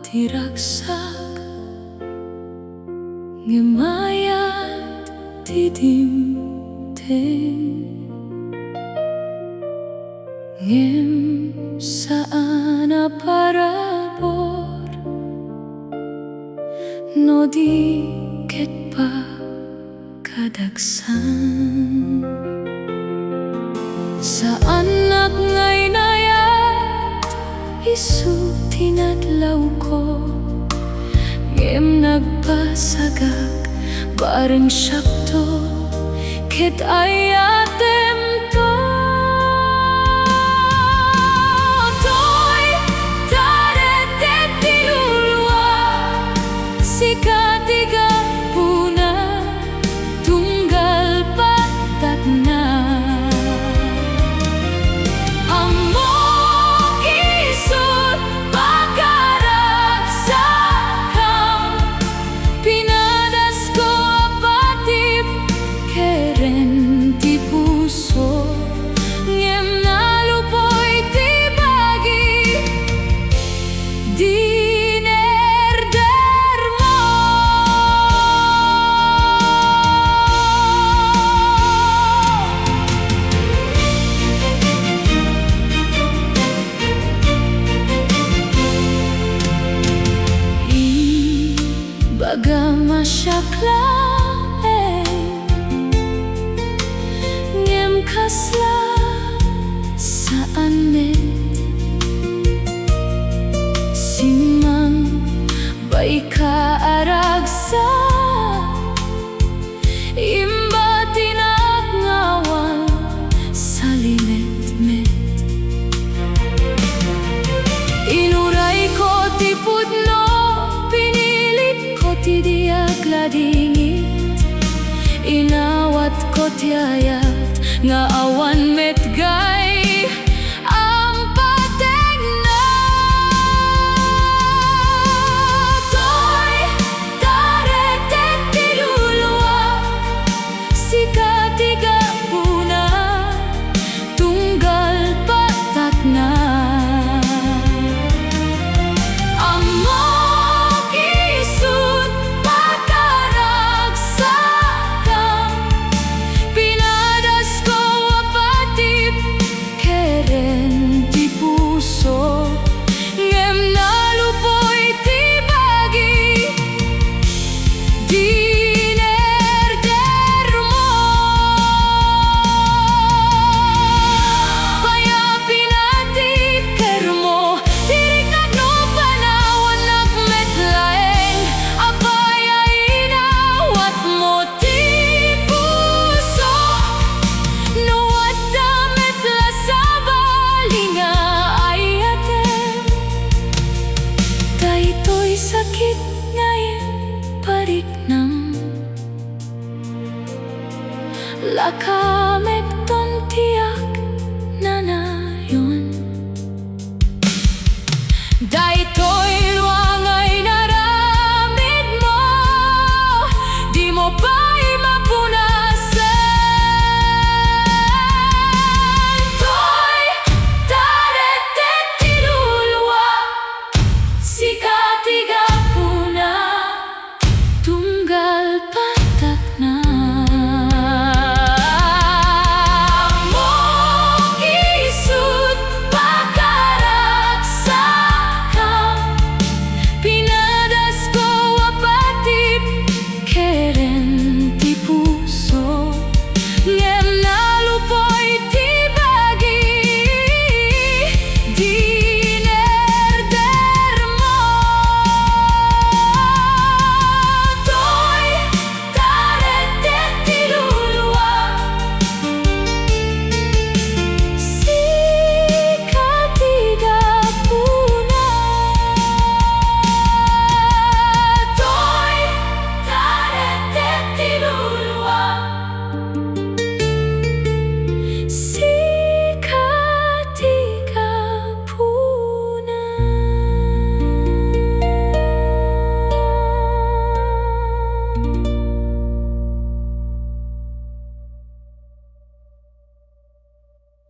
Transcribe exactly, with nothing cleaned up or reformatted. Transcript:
ti ragsak, ngem mayat ti dimteng. Ngem saan a parabur no di ket pakadagsan. Saannak nga inayat isu ti nadlawko, ngem nagbasagak bareng siakto ket ayatemto. Toy, taretet ti luluak, sika ti gapuna, tunggal patakna. Ammok isut pakaragsakam, pinadasko a patib keren ti puso, ngem nalupoy ti bagi. Dinerdermo. Imbagam a siak laeng, ngem kasla saan met. Simmang baika a ragsak, imbatinak nga awan salimetmet. Inurayko ti pudno, pinilitko ti di agladingit. Inawatko ti ayat nga awan met gay ampategna. Toy, taretet ti luluak, sika ti gapuna, tunggal patakna. Ammok isut pakaragsakam, pinadasko a patib keren ti puso, ngem nalupoy ti bagi. Dinerdermo. Payapina ti kermo, ti riknak no panawannak met laeng. Apay a inawatmo ti puso, no adda met la sabali nga ayatem. Daytoy sakit nga impariknam, laka